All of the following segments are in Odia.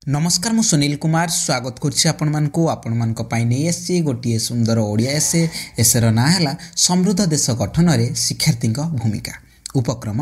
ନମସ୍କାର, ମୁଁ ସୁନୀଲ କୁମାର ସ୍ୱାଗତ କରୁଛି ଆପଣମାନଙ୍କୁ। ଆପଣମାନଙ୍କ ପାଇଁ ନେଇ ଆସିଛି ଗୋଟିଏ ସୁନ୍ଦର ଓଡ଼ିଆ ଏସେ। ଏସେର ନାଁ ହେଲା ସମୃଦ୍ଧ ଦେଶ ଗଠନରେ ଶିକ୍ଷାର୍ଥୀଙ୍କ ଭୂମିକା। ଉପକ୍ରମ: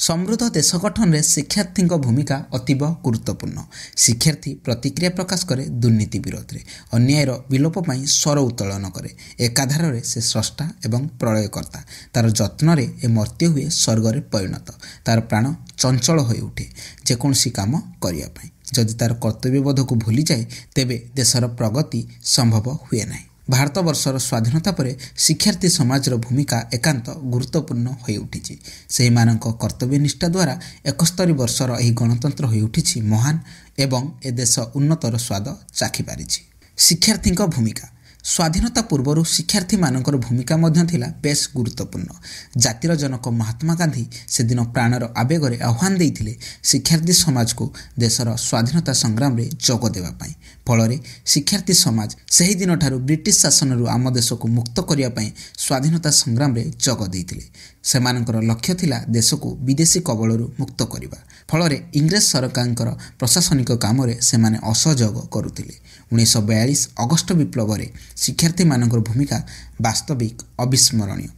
ସମୃଦ୍ଧ ଦେଶ ଗଠନରେ ଶିକ୍ଷାର୍ଥୀଙ୍କ ଭୂମିକା ଅତୀବ ଗୁରୁତ୍ୱପୂର୍ଣ୍ଣ। ଶିକ୍ଷାର୍ଥୀ ପ୍ରତିକ୍ରିୟା ପ୍ରକାଶ କରେ ଦୁର୍ନୀତି ବିରୋଧରେ, ଅନ୍ୟାୟର ବିଲୋପ ପାଇଁ ସ୍ୱର ଉତ୍ତୋଳନ କରେ। ଏକାଧାରରେ ସେ ସ୍ରଷ୍ଟା ଏବଂ ପ୍ରଳୟକର୍ତ୍ତା। ତା'ର ଯତ୍ନରେ ଏ ମର୍ତ୍ତ୍ୟ ହୁଏ ସ୍ୱର୍ଗରେ ପରିଣତ। ତା'ର ପ୍ରାଣ ଚଞ୍ଚଳ ହୋଇଉଠେ ଯେକୌଣସି କାମ କରିବା ପାଇଁ। ଯଦି ତା'ର କର୍ତ୍ତବ୍ୟବୋଧକୁ ଭୁଲିଯାଏ, ତେବେ ଦେଶର ପ୍ରଗତି ସମ୍ଭବ ହୁଏ ନାହିଁ। ଭାରତବର୍ଷର ସ୍ୱାଧୀନତା ପରେ ଶିକ୍ଷାର୍ଥୀ ସମାଜର ଭୂମିକା ଏକାନ୍ତ ଗୁରୁତ୍ୱପୂର୍ଣ୍ଣ ହୋଇଉଠିଛି। ସେହିମାନଙ୍କ କର୍ତ୍ତବ୍ୟନିଷ୍ଠା ଦ୍ୱାରା 71 ବର୍ଷର ଏହି ଗଣତନ୍ତ୍ର ହୋଇଉଠିଛି ମହାନ ଏବଂ ଏ ଦେଶ ଉନ୍ନତର ସ୍ୱାଦ ଚାଖିପାରିଛି। ଶିକ୍ଷାର୍ଥୀଙ୍କ ଭୂମିକା: ସ୍ୱାଧୀନତା ପୂର୍ବରୁ ଶିକ୍ଷାର୍ଥୀମାନଙ୍କର ଭୂମିକା ମଧ୍ୟ ଥିଲା ବେଶ୍ ଗୁରୁତ୍ୱପୂର୍ଣ୍ଣ। ଜାତିର ଜନକ ମହାତ୍ମା ଗାନ୍ଧୀ ସେଦିନ ପ୍ରାଣର ଆବେଗରେ ଆହ୍ୱାନ ଦେଇଥିଲେ ଶିକ୍ଷାର୍ଥୀ ସମାଜକୁ ଦେଶର ସ୍ୱାଧୀନତା ସଂଗ୍ରାମରେ ଯୋଗ ଦେବା ପାଇଁ। ଫଳରେ ଶିକ୍ଷାର୍ଥୀ ସମାଜ ସେହିଦିନଠାରୁ ବ୍ରିଟିଶ ଶାସନରୁ ଆମ ଦେଶକୁ ମୁକ୍ତ କରିବା ପାଇଁ ସ୍ୱାଧୀନତା ସଂଗ୍ରାମରେ ଯୋଗ ଦେଇଥିଲେ। ସେମାନଙ୍କର ଲକ୍ଷ୍ୟ ଥିଲା ଦେଶକୁ ବିଦେଶୀ କବଳରୁ ମୁକ୍ତ କରିବା। ଫଳରେ ଇଂରେଜ ସରକାରଙ୍କର ପ୍ରଶାସନିକ କାମରେ ସେମାନେ ଅସହଯୋଗ କରୁଥିଲେ। 1942 ଅଗଷ୍ଟ ବିପ୍ଳବରେ ଶିକ୍ଷାର୍ଥୀମାନଙ୍କର ଭୂମିକା ବାସ୍ତବିକ ଅବିସ୍ମରଣୀୟ।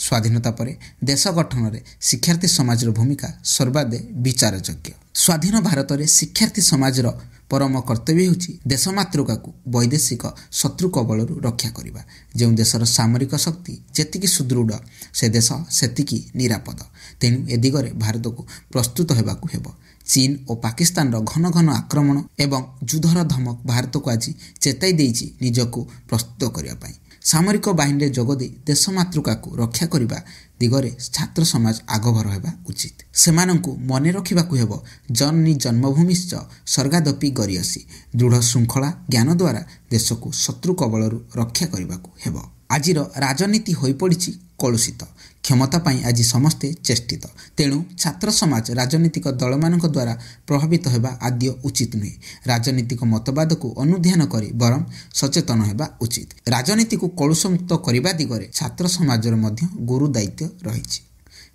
ସ୍ୱାଧୀନତା ପରେ ଦେଶ ଗଠନରେ ଶିକ୍ଷାର୍ଥୀ ସମାଜର ଭୂମିକା ସର୍ବାଦେ ବିଚାରଯୋଗ୍ୟ। ସ୍ୱାଧୀନ ଭାରତରେ ଶିକ୍ଷାର୍ଥୀ ସମାଜର ପରମ କର୍ତ୍ତବ୍ୟ ହେଉଛି ଦେଶ ମାତୃକାକୁ ବୈଦେଶିକ ଶତ୍ରୁ କବଳରୁ ରକ୍ଷା କରିବା। ଯେଉଁ ଦେଶର ସାମରିକ ଶକ୍ତି ଯେତିକି ସୁଦୃଢ଼, ସେ ଦେଶ ସେତିକି ନିରାପଦ। ତେଣୁ ଏ ଦିଗରେ ଭାରତକୁ ପ୍ରସ୍ତୁତ ହେବାକୁ ହେବ। ଚୀନ ଓ ପାକିସ୍ତାନର ଘନ ଘନ ଆକ୍ରମଣ ଏବଂ ଯୁଦ୍ଧର ଧମକ ଭାରତକୁ ଆଜି ଚେତାଇ ଦେଇଛି ନିଜକୁ ପ୍ରସ୍ତୁତ କରିବା ପାଇଁ। ସାମରିକ ବାହିନୀରେ ଯୋଗ ଦେଇ ଦେଶ ମାତୃକାକୁ ରକ୍ଷା କରିବା ଦିଗରେ ଛାତ୍ର ସମାଜ ଆଗଭର ହେବା ଉଚିତ। ସେମାନଙ୍କୁ ମନେ ରଖିବାକୁ ହେବ, ଜନନୀ ଜନ୍ମଭୂମିଶ୍ଚ ସ୍ୱର୍ଗାଦପି ଗରୀୟସୀ। ଦୃଢ଼ ଶୃଙ୍ଖଳା ଜ୍ଞାନ ଦ୍ୱାରା ଦେଶକୁ ଶତ୍ରୁ କବଳରୁ ରକ୍ଷା କରିବାକୁ ହେବ। ଆଜିର ରାଜନୀତି ହୋଇପଡ଼ିଛି କଳୁଷିତ। କ୍ଷମତା ପାଇଁ ଆଜି ସମସ୍ତେ ଚେଷ୍ଟିତ। ତେଣୁ ଛାତ୍ର ସମାଜ ରାଜନୈତିକ ଦଳମାନଙ୍କ ଦ୍ୱାରା ପ୍ରଭାବିତ ହେବା ଆଦୌ ଉଚିତ ନୁହେଁ। ରାଜନୈତିକ ମତବାଦକୁ ଅନୁଧ୍ୟାନ କରି ବରଂ ସଚେତନ ହେବା ଉଚିତ। ରାଜନୀତିକୁ କଳୁଷମୁକ୍ତ କରିବା ଦିଗରେ ଛାତ୍ର ସମାଜର ମଧ୍ୟ ଗୁରୁ ଦାୟିତ୍ୱ ରହିଛି।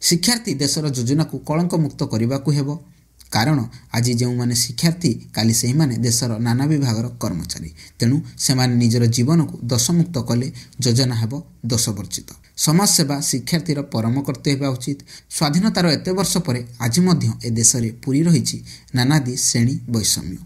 ଶିକ୍ଷାର୍ଥୀ ଦେଶର ଯୋଜନାକୁ କଳଙ୍କମୁକ୍ତ କରିବାକୁ ହେବ। କାରଣ ଆଜି ଯେଉଁମାନେ ଶିକ୍ଷାର୍ଥୀ, କାଲି ସେହିମାନେ ଦେଶର ନାନା ବିଭାଗର କର୍ମଚାରୀ। ତେଣୁ ସେମାନେ ନିଜର ଜୀବନକୁ ଦୋଷମୁକ୍ତ କଲେ ଯୋଜନା ହେବ ଦୋଷବର୍ଜିତ। ସମାଜସେବା ଶିକ୍ଷାର୍ଥୀର ପରମ କର୍ତ୍ତବ୍ୟ ହେବା ଉଚିତ। ସ୍ୱାଧୀନତାର ଏତେ ବର୍ଷ ପରେ ଆଜି ମଧ୍ୟ ଏ ଦେଶରେ ପୂରି ରହିଛି ନାନାଦି ଶ୍ରେଣୀ ବୈଷମ୍ୟ।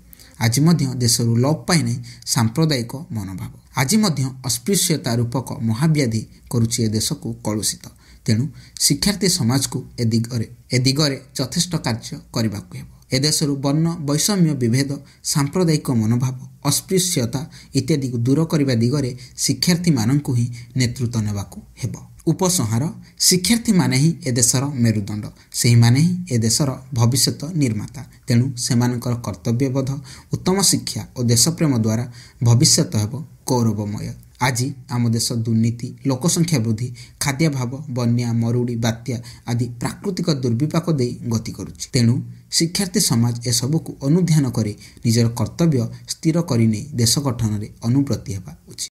ଆଜି ମଧ୍ୟ ଦେଶରୁ ଲୋପ ପାଇନାହିଁ ସାମ୍ପ୍ରଦାୟିକ ମନୋଭାବ। ଆଜି ମଧ୍ୟ ଅସ୍ପୃଶ୍ୟତା ରୂପକ ମହାବ୍ୟାଧି କରୁଛି ଏ ଦେଶକୁ କଳୁଷିତ। ତେଣୁ ଶିକ୍ଷାର୍ଥୀ ସମାଜକୁ ଏ ଦିଗରେ ଯଥେଷ୍ଟ କାର୍ଯ୍ୟ କରିବାକୁ ହେବ। ଏଦେଶରୁ ବର୍ଣ୍ଣ ବୈଷମ୍ୟ, ବିଭେଦ, ସାମ୍ପ୍ରଦାୟିକ ମନୋଭାବ, ଅସ୍ପୃଶ୍ୟତା ଇତ୍ୟାଦିକୁ ଦୂର କରିବା ଦିଗରେ ଶିକ୍ଷାର୍ଥୀମାନଙ୍କୁ ହିଁ ନେତୃତ୍ୱ ନେବାକୁ ହେବ। ଉପସଂହାର: ଶିକ୍ଷାର୍ଥୀମାନେ ହିଁ ଏ ଦେଶର ମେରୁଦଣ୍ଡ। ସେହିମାନେ ହିଁ ଏ ଦେଶର ଭବିଷ୍ୟତ ନିର୍ମାତା। ତେଣୁ ସେମାନଙ୍କର କର୍ତ୍ତବ୍ୟବୋଧ, ଉତ୍ତମ ଶିକ୍ଷା ଓ ଦେଶପ୍ରେମ ଦ୍ୱାରା ଭବିଷ୍ୟତ ହେବ ଗୌରବମୟ। ଆଜି ଆମ ଦେଶ ଦୁର୍ନୀତି, ଲୋକସଂଖ୍ୟା ବୃଦ୍ଧି, ଖାଦ୍ୟାଭାବ, ବନ୍ୟା, ମରୁଡ଼ି, ବାତ୍ୟା ଆଦି ପ୍ରାକୃତିକ ଦୁର୍ବିପାକ ଦେଇ ଗତି କରୁଛି। ତେଣୁ ଶିକ୍ଷାର୍ଥୀ ସମାଜ ଏସବୁକୁ ଅନୁଧ୍ୟାନ କରି ନିଜର କର୍ତ୍ତବ୍ୟ ସ୍ଥିର କରିନେଇ ଦେଶ ଗଠନରେ ଅନୁବ୍ରତୀ ହେବା ଉଚିତ।